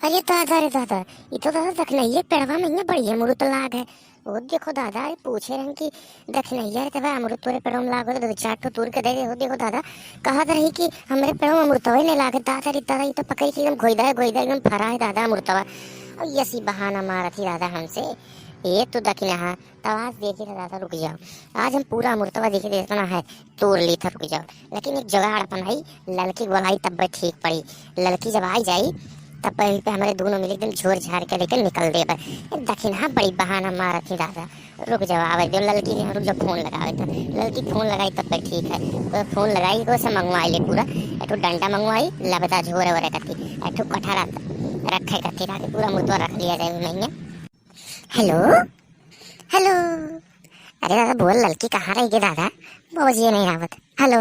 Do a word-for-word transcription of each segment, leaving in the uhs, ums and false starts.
अरे दादा रे दादा, ई तो दादा दखिनहिया पेड़वा में बढ़िया अमरुत लाग है। ओ देखो दादा, अरे पूछे रहन कि दखिनहिया रे तबे अमरुत तोरे पेड़वा में लाग हो, तो दो चार ठो तूर के दे दे। ओ देखो दादा, कहत रही कि हमरे पेड़वा में अमरुतवा ही नहीं लागे। दादा रे दादा, ई तो पकड़ के एकदम घोइदा है, घोइदा एकदम फरा है दादा अमरुतवा। और यसी बहाना मारत ही दादा हमसे, ये तो दखिनहा। तब आज देखी था दादा, रुक जाओ, आज हम पूरा अमरुतवा देखी थे, इतना है तूर ली था, रुक जाओ। लेकिन एक जुगाड़ अपन आई, ललकी के बोलाई तब ठीक पड़ी। ललकी जब आई जाई तब पे हमरे दोनों मिल एकदम झोर झार के लेके निकल देबे। दखिनहा बड़ी बहाना मारत ही दादा, रुक जाओ, आवे दो ललकी के, रुक जाओ, फोन लगावे तो ललकी फोन लगाई तब पे ठीक है। तो फोन लगाई को से मंगवाई ले पूरा, एक ठो डंडा मंगवाई, लबदा झोरे वोरे कथी, एक ठो कठरा रखे कथी, ताकि पूरा अमरुतवा रख लिया जाए उनमें। हेलो, हेलो। अरे दादा, बोल ललकी, कहाँ रह गए दादा? बाबूजी ये नहीं आवत। हेलो,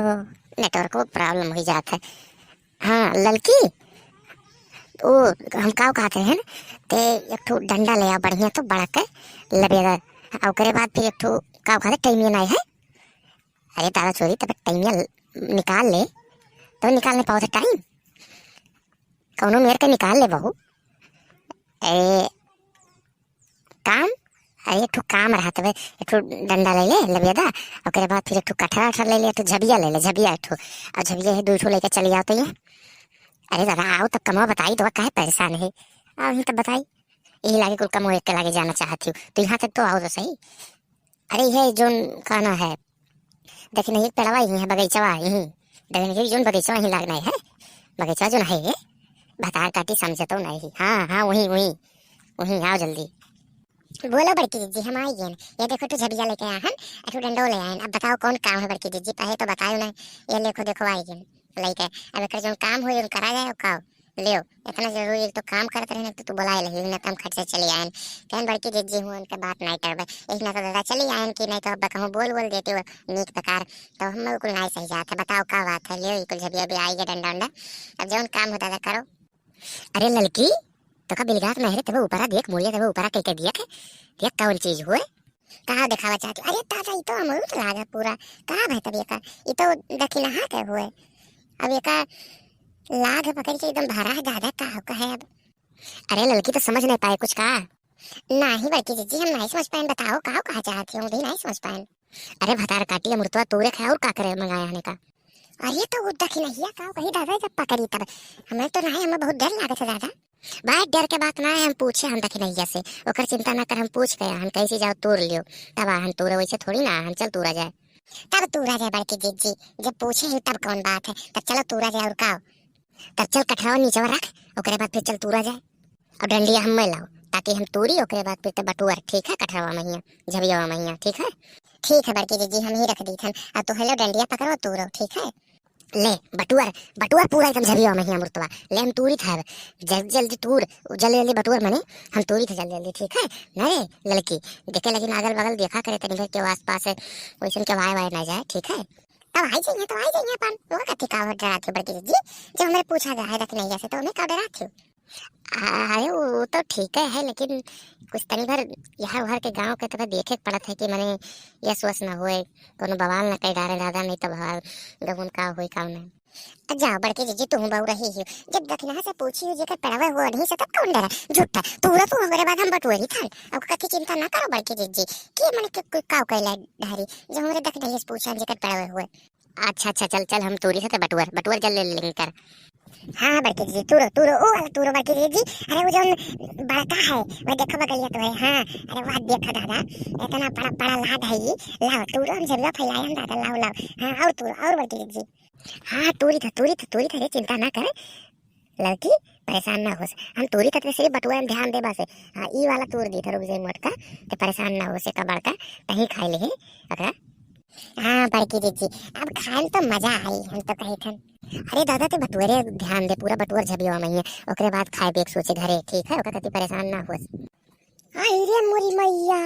नेटवर्क को प्रॉब्लम हो जात है। हाँ ललकी, ओ, हम काव कहते हैं, ते एक ठो डंडा ले आ बढ़िया तो बड़ा के लबेदा, और ओकरे बाद फिर एक ठो काव कहते टाइम ये नहीं है। अरे दादा चोरी, तब टाइम ये निकाल ले, तो निकाल नहीं पाओ टाइम, कौनो मेर के निकाल ले बहू। ए, काम? अरे, एक ठो काम रहा तबे, एक ठो डंडा ले ले, लबेदा, ओकरे बाद फिर एक ठो कठरा अठरा ले ले, एक ठो झबिया ले ले, झबिया एक ठो, और झबिया है दो ठो लेके चली आओ तो ये। अरे दादा, आओ तब कमवा बताई दो, काहे परेशान है? आओ ही तब बताई, यही लागे कुल कमवा एक के लागे जाना चाहती हूँ, तो यहाँ तक तो आओ तो सही। अरे, ये जोन कहना है, देखी नहीं, एक पेड़वा यहीं है, बगीचवा यहीं। देखी नहीं, जोन बगीचवा यहीं लागना है, बगीचवा जोन है, भतार काटी समझे तो नहीं। हाँ, हाँ, वहीं, वहीं, वहीं, आओ जल्दी। बोलो बड़की दीदी, हम आई गेन। ये देखो, तू झबिया लेके आया हन, एक ठो डंडो ले आयन। अब बताओ, कौन काम है बड़की दीदी? पहले तो बताओ ना। ये देखो, देखो, आई गेन लेके। अब एक जोन काम हो, जोन करा जाए, का? लेव, इतना जरूरी, एक तो काम करत रहे ना, तो तू बुलाए लही ना, कम खर्चे चली आयन। कहन बड़की जिज्जी हुआ, उनके बात नहीं करबे, यही ना तो दादा चली आयन कि नहीं तो अब कहूँ बोल बोल देती हो नीक बेकार, तो हम लोग को नहीं सही जात है। बताओ का बात है, लेव, ये कुल झबिया भी आई गए, डंडा उंडा, अब जौन काम हो दादा करो। अरे ललकी, तो का बिलगात नहीं रे, तबे ऊपरा देख, मुड़िया तबे ऊपरा कह के दिया थे, देख कौन चीज हुए। कहाँ देखावा चाहती? अरे दादा, ई तो अमरूद लाग है पूरा। कहाँ भाई तब एका? ई तो दखिनहा के हुए। अब एका लाग है पकड़ के एकदम भरा है दादा, का हो कहे अब? अरे ललकी तो समझ नहीं पाए कुछ का? नहीं बड़की जिज्जी, हम नहीं समझ पाए, बताओ का कहा चाहती हूँ, भी नहीं समझ पाए। अरे भतार काटी अमृतवा तोरे खाए और का करे मंगाया हने का? अरे तो वो दखिनहिया का कही दादा जब पकड़ी तब? हमें तो नहीं, हमें बहुत डर लागत है दादा। भाई, डर के बात ना है, हम पूछे हम दखिनैया से, ओकर चिंता ना कर, हम पूछ के हम कैसे जाओ तोड़ लियो। तब हम तोड़े वैसे थोड़ी ना हम चल तोड़ा जाए। तब तोड़ा जाए बड़की जिज्जी, जब पूछे ही तब कौन बात है, तब चलो तोड़ा जाए और का। तब चल कठरावा नीचे रख, ओकरे बाद फिर चल तोड़ा जाए। और डंडिया हम मैं लाओ, ताकि हम तोड़ी, ओकरे बाद फिर तब बटुअर, ठीक है, कठरावा महिया, झबियावा महिया, ठीक है। ठीक है बड़की जिज्जी, हम ही रख दी थन। अब तो हेलो डंडिया पकड़ो, तोड़ो, ठीक है। ले, बटुअर, बटुअर पूरा एकदम झबिया में ही अमृतवा। ले, हम तूरी था, जल्दी जल्दी तूर, जल्दी जल्दी बटुअर मने, हम तूरी था जल्दी जल्दी, ठीक है? ना रे ललकी, देखे लेकिन अगल बगल देखा करे तनी भर के आस पास है, वैसन के वाय वाय ना जाए, ठीक है? तब आई जाइए, तो आई जाइए अपन, वो कथी का डरात हो बड़की जिज्जी? जब हमरे पूछा गया है दखिनैया से, तो उन्हें का डरात हो? अरे, वो तो ठीक है, है, लेकिन कुछ तनी भर यहाँ उहर के गाँव के तरह देखे के पड़त है कि मने यस वस न होए, कोनो बवाल न कर डारे दादा, नहीं तो बवाल गबुन का होई का नहीं। अब जाओ बड़की जिज्जी, तू बहु रही ही, जब दखिनहा से पूछी हो जेकर पेड़वा हो नहीं से तब कौन डरा? झूठा तूरा तू, हमरे बाद हम बटुअरी थान। अब कथी चिंता ना करो बड़की जिज्जी, के मने के कोई काव कैला ढारी, जब हमरे दखिनहा से पूछा जेकर पेड़वा हुए। अच्छा, अच्छा, चल, चल, हम तूरी थे तो बटुअर, बटुअर जल ले लेंगे कर। हाँ, हाँ, बड़की दीदी, तूरो, तूरो, ओ वाला तूरो, बड़की दीदी, अरे, वो जौन बड़का है, वो देखो बगलिया तो है, हाँ, अरे, वाह, देखो दादा, इतना बड़ा, बड़ा लाग है ये, लाओ, तूरो, हम झबिया फैलाए हम दादा, लाओ, लाओ, हाँ, और तूरो, और बड़की दीदी। हाँ, तूरी था, तूरी था, तूरी था रे, चिंता ना कर, लड़की, परेशान ना होस। हम तूरी तत्वे सिर्फ बटुआ में ध्यान देबा से। हाँ, ई वाला तूर दी था, रुक जाई मोटका, ते परेशान ना होस, का बड़का, तहीं खाई ले, ओकरा। हाँ, बड़की दीदी, अब खाए में तो मजा आई, हम तो कही थन। अरे दादा, ते बटुअरे ध्यान दे, पूरा बटुअर झबिया में ही है, ओकरे बाद खाए बेग सोचे घरे, ठीक है, ओकर कति परेशान ना होस। आई रे मोरी मैया,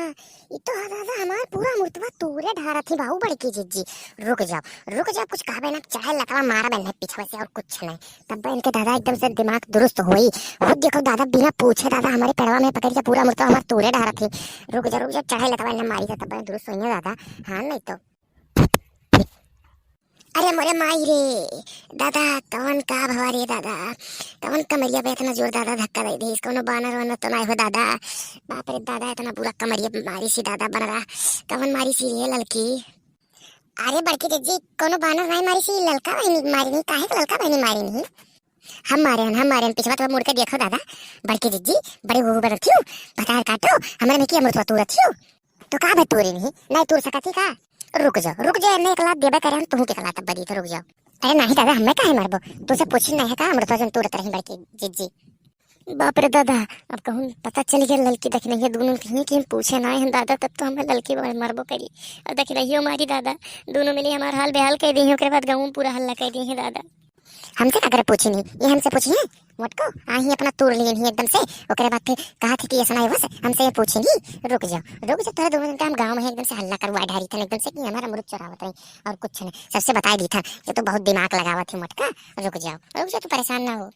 ई तो ह दादा हमार पूरा अमृतवा तूरे ढारत ही बाऊ बड़की जिज्जी। रुक जाओ, रुक जाओ, कुछ कहबे ना, चढ़े लतवा मारबे नहीं पीछे से और कुछ नहीं। तब इनके दादा एकदम से दिमाग दुरुस्त होई। खुद देखो दादा बिना पूछे दादा हमारे पेड़वा में पकड़ के पूरा अमृतवा हमार तूरे ढारत ही। रुक जा, रुक जा, चढ़े लतवा इन्हें मारी था तब दुरुस्त होई दादा। हाँ नहीं तो। अरे मोरे माई रे, दादा, कवन का भवा रे दादा, कवन कमरिया पे इतना जोर दादा धक्का दे दिहिस, कौनो बानर वानर तो नाहीं हो दादा। बाप रे दादा, इतना बुरा कमरिया मारिस ही दादा बनरा, कवन मारिस ही रे ललकी। अरे बड़की जिज्जी, कौनो बानर नाहीं मारिस ही, ललका बहिनी मारिन ही। काहे के ललका बहिनी मारिन ही? हम मारेन, हम मारेन, पिछवा तो मुड़ के देखो दादा। बड़की जिज्जी, बड़े उहू बनत हियो, भतार काटो, हमरे में की अमृतवा तूरत हियो। तो का बे तूरिन ही, नाहीं तूर सकत ही का? रुक जाओ, रुक जाओ, एन्ने एक लात देबे करे, हम तुहू के एक लात अब दी, तो रुक जाओ। अरे नाहीं दादा, हमें काहे मारबो? तुसे पूछी नाहीं है का, अमृतवा जौन तूरत रही बड़की जिज्जी। बाप रे दादा, अब कहूँ पता चल गया ललकी दखिनहिया दूनों के कि हम पूछे नाहीं हैं दादा, तब तो हमें ललकी मार-, मारबो करी। अब दखिनहियो मारी दादा, दूनों मिली हमार हाल बेहाल कर दिहिन, ओकरे बाद गाँव में पूरा हल्ला कर दिहिन दादा। हमसे का करे पूछी नहीं, ये हमसे पूछी है? मोटको, आ ही अपना तूर लिहिन ही एकदम से, ओकरे बाद फिर कहा थी कि ऐसा नहीं बस, हमसे ये पूछी नहीं। रुक जाओ, रुक जाओ, तोरा दूनों जन का हम गाँव में एकदम से हल्ला करवा ढारी थन एकदम से कि हमारा अमरूद चोरावत रही और कुछ नहीं, सबसे बताई दी थन। ये तो बहुत दिमाग लगावत ही मोटका, रुक जाओ, रुक जाओ, तू परेशान ना हो।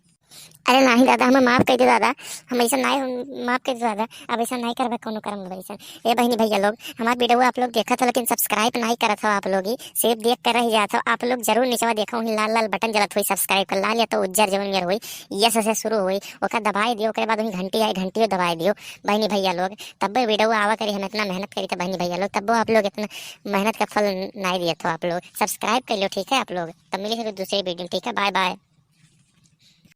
अरे नाहीं दादा, हमें माफ कर दे दादा, हम ऐसा नाहीं, माफ कर दे दादा, अब ऐसा नाहीं करबे कौनो करम वैसन। ए बहिनी भैया लोग, हमार video आप लोग देखत हो लेकिन subscribe नाहीं करत हो आप लोग ही, सिर्फ देख कर रह जात हो आप लोग। जरूर निचवा देखो वहीं लाल लाल button जलत हुई subscribe कर, लाल या तो उज्जर जवन मेर हुई, यस से शुरू हुई, ओका दबाए दियो, ओकरे बाद वहीं घंटी आई, घंटियो दबाए दियो बहिनी भैया लोग, तब्बे video आवा करी। हम इतना मेहनत करी तो बहिनी भैया लोग, तब्बो आप लोग इतना मेहनत का फल नाहीं दियत हो आप लोग। Subscribe कर लो, ठीक है आप लोग, तब मिली फिर दूसरी video, ठीक है, bye bye।